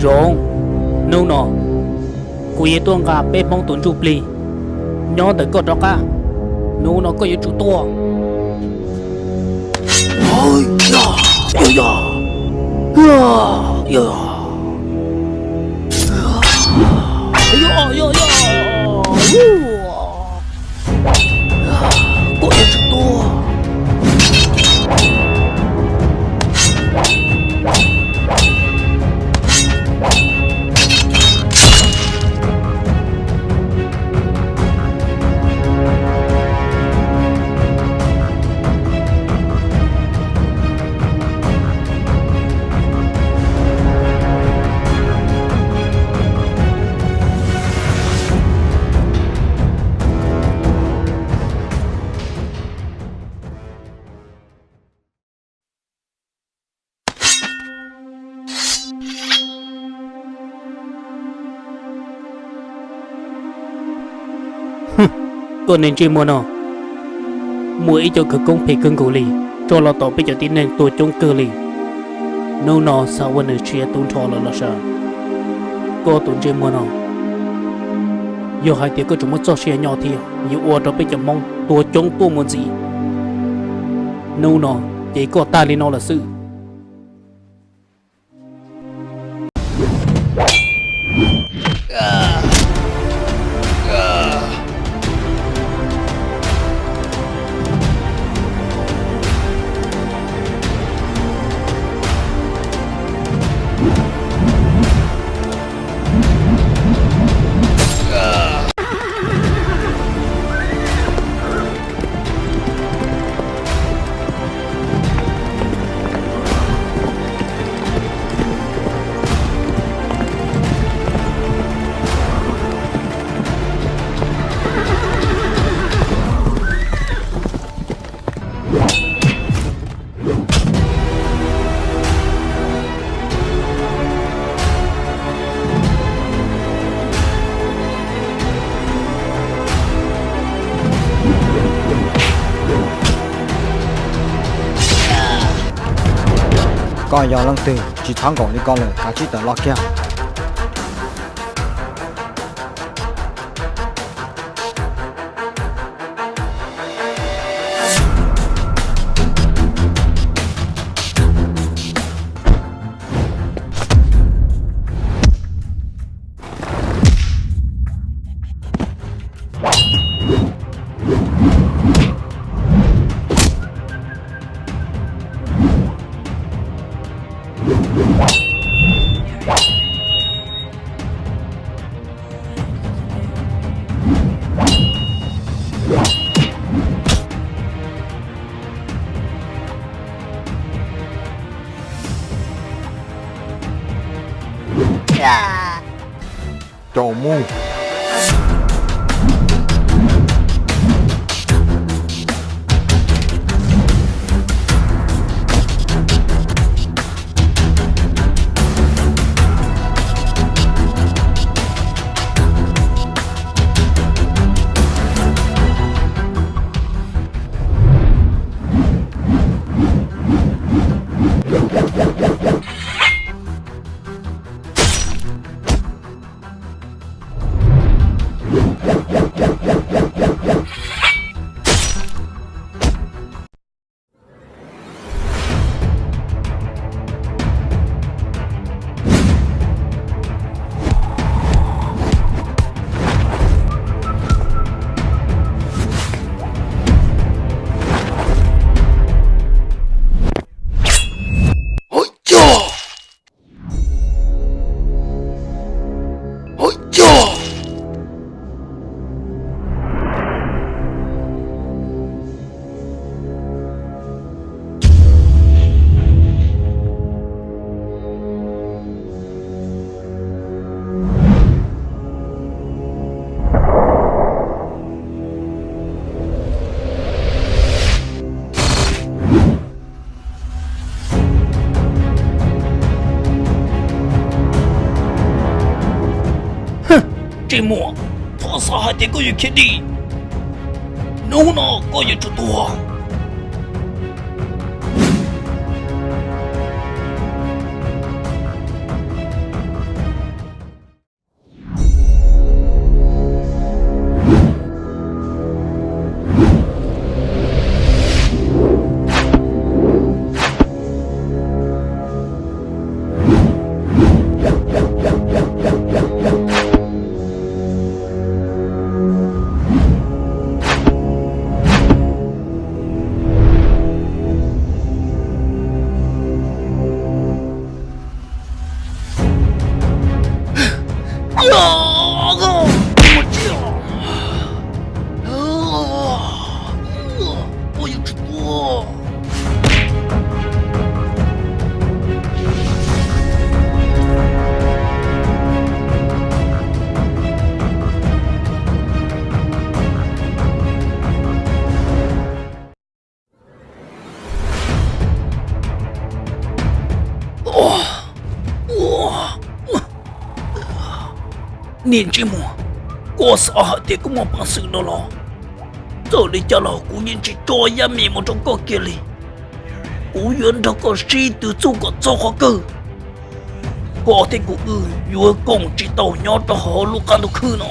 Yoov, hnub no kuv yuav tuaj nqa peb Hmoob tus ntsuj plig nyob ntawm koj rov qab. Hnub no koj yuav tsum tuag. Koj yuav tsum tuag. Koj niag ntsej muag no, muaj ib co khawv koob phem kawg nkaus li tso los tom peb cov tib neeg tuag coob kawg li. Hnub no xav ua nws tshiav tu nrho lawm los sav. Koj tus ntsej muag no, yog hais tias koj tseem muaj txoj sia nyob thiab yuav ua rau peb cov Hmoob tuag coob tuaj mus ntxiv, hnub no ces koj tag li no lawm xwb. Koj yog leej twg? Tsis txhob nkaum li koj lawm, kav tsij tawm los kiag. Caum mus. Ntsej muag, thov xav hais tias koj yuav khiav dim. Hnub no koj yuav tsum tuag. Ua yuav tsis tuaj. Niag ntsej muag, koj xav hais tias koj muaj peev xwm no los? Txawm li cas los kuv yeej tsis tso Yaj Mim mus rau koj kiag li. Kuv yuav nrog koj sib tw txuj kom txog qhov kawg, koj thiab kuv wb yuav koom tsis tau nyob rau hauv lub qab ntuj khwb no.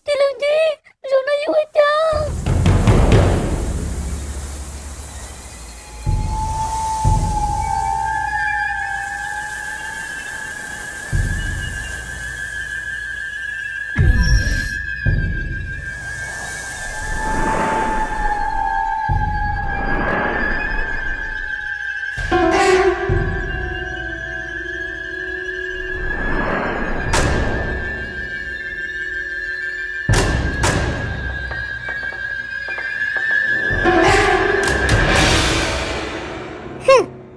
Tij laug Ntsib, zaum no yog ua cas?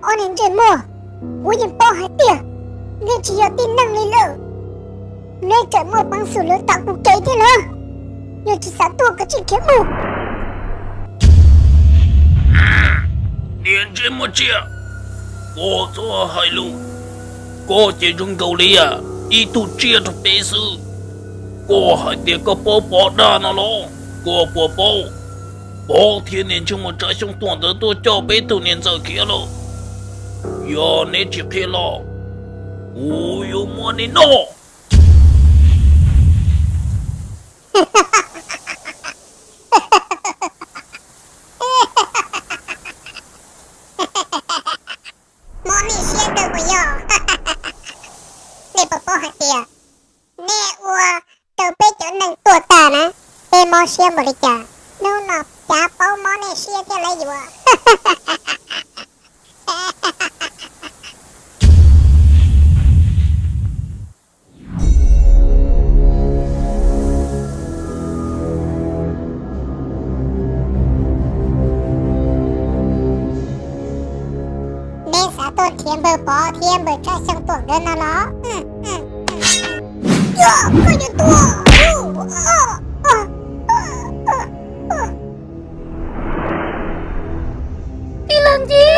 Ob niag ntsej muag, kuv yeej paub hais tias nej tsis yog tib neeg li lawm. Nej tseem muaj peev xwm lwv tom kuv kev thiab los? Yog tsis xav tuaj koj cia li khiav mus. Niag ntsej muag tsiaj, koj txhob hais lus. Koj ces zoo nkaus li ib tug tsiaj rau peb xwb. Koj hais tias koj paub pov daj no los? Koj puas paub? Pov thiab niag ntsej muag Tsav Xyooj Tuam ntawd tuaj coj peb tug niam ntxawm khiav lawm. Yog neb tsis qhia los, kuv yuav muab neb noj. Mob nej siab kawg puas yog? Nej puas paub hais tias nej ua rau peb cov neeg tuag tag na, peb mob siab npaum li cas? Hnub no cav paub mob nej siab thiab lauj yuav. Neb xav tuaj nrhiav npawg Pov thiab npawg Tsav Xyooj Tuam nkawd no los? Koj yuav tuag. Tij laug Ntsib,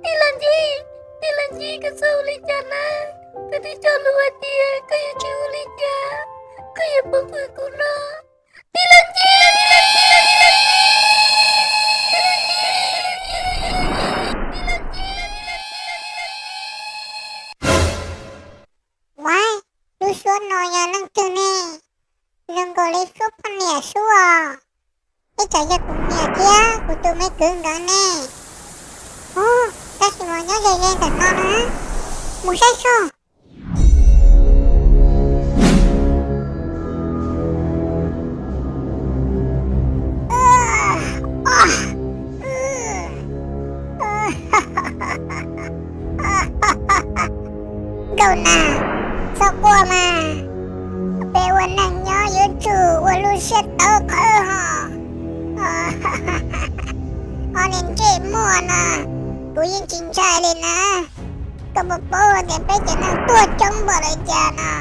tij laug Ntsib, tij laug Ntsib, koj txhob ua li cas na. Koj twb cog lus hais tias koj yuav tsis ua li cas, koj yuav pov hwm kuv no. Tij laug Ntsib, tij laug Ntsib, tij laug Ntsib, tij laug Ntsib. Suab no yog leej twg ne? Zoo nkaus li suab poj niam suab os. Ib tsam yog kuv niam thiab kuv tus me kwv nkawd ne. Ub, tab sis mas nyob ze ze ntawm no na. Mus saib seb. Nkauj Nas, txhob quaj mas, peb ua neeg nyob yuav tsum ua lub siab tawv qhawv hos. Ob niag ntsej muag no, kuv yeej tsis ntshai li na. Koj puas paub tias peb cov neeg tuag coob npaum li cas no?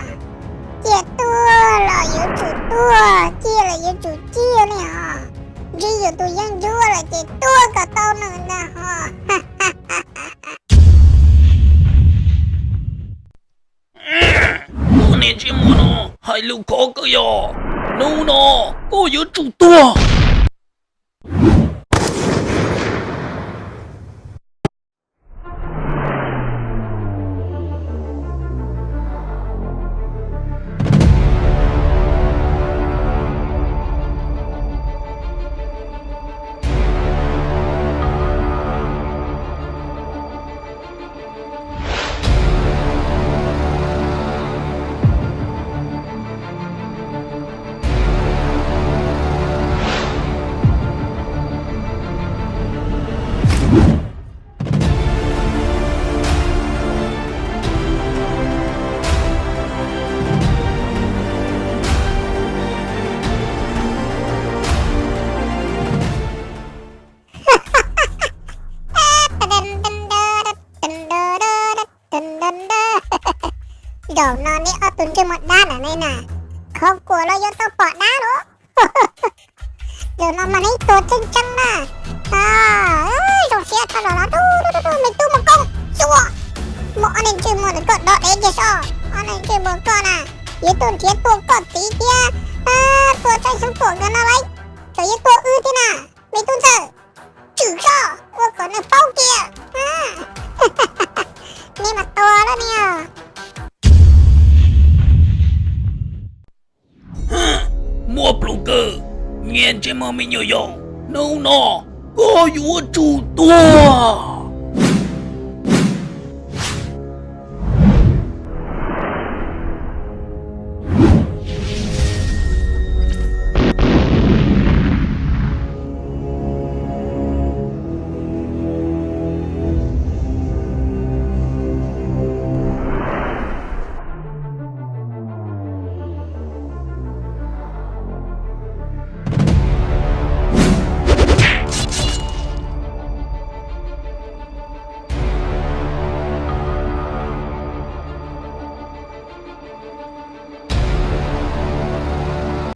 Ciaj tuag los yuav tsum tuag, ciaj los yuav tsum ciaj li hos. Ntsib yus tus yeeb ncuab lawm ces tuag kom tau nws ntag hos. Koj niag ntsej muag no hais lus khov kawg yog, hnub no koj yuav tsum tuag. Zaum no neb ob tug ntsej muag dab ntawm ne na, khov kuam los yuav tau pom dab lawm. Zaum no mas neb tuag tseeb tseeb na. Zoo siab tshaj los no, me tub mus koob xyuas, muab ob niag ntsej muag ntawm koj dov dev kiag soj. Ob niag ntsej muag koj na, yuav tuaj nrhiav tua koj txiv thiab tua Tseej Xeeb Tuam nkawd no lauj. Tseem yuav tua wb thiab na, me tub ntxawm. Tshwm soj ua kom nws paub kiag. Neb mas tua lawm ne. Muaj pluj kawg, niag ntsej muag me nyuam yaus, hnub no koj yuav tsum tuag.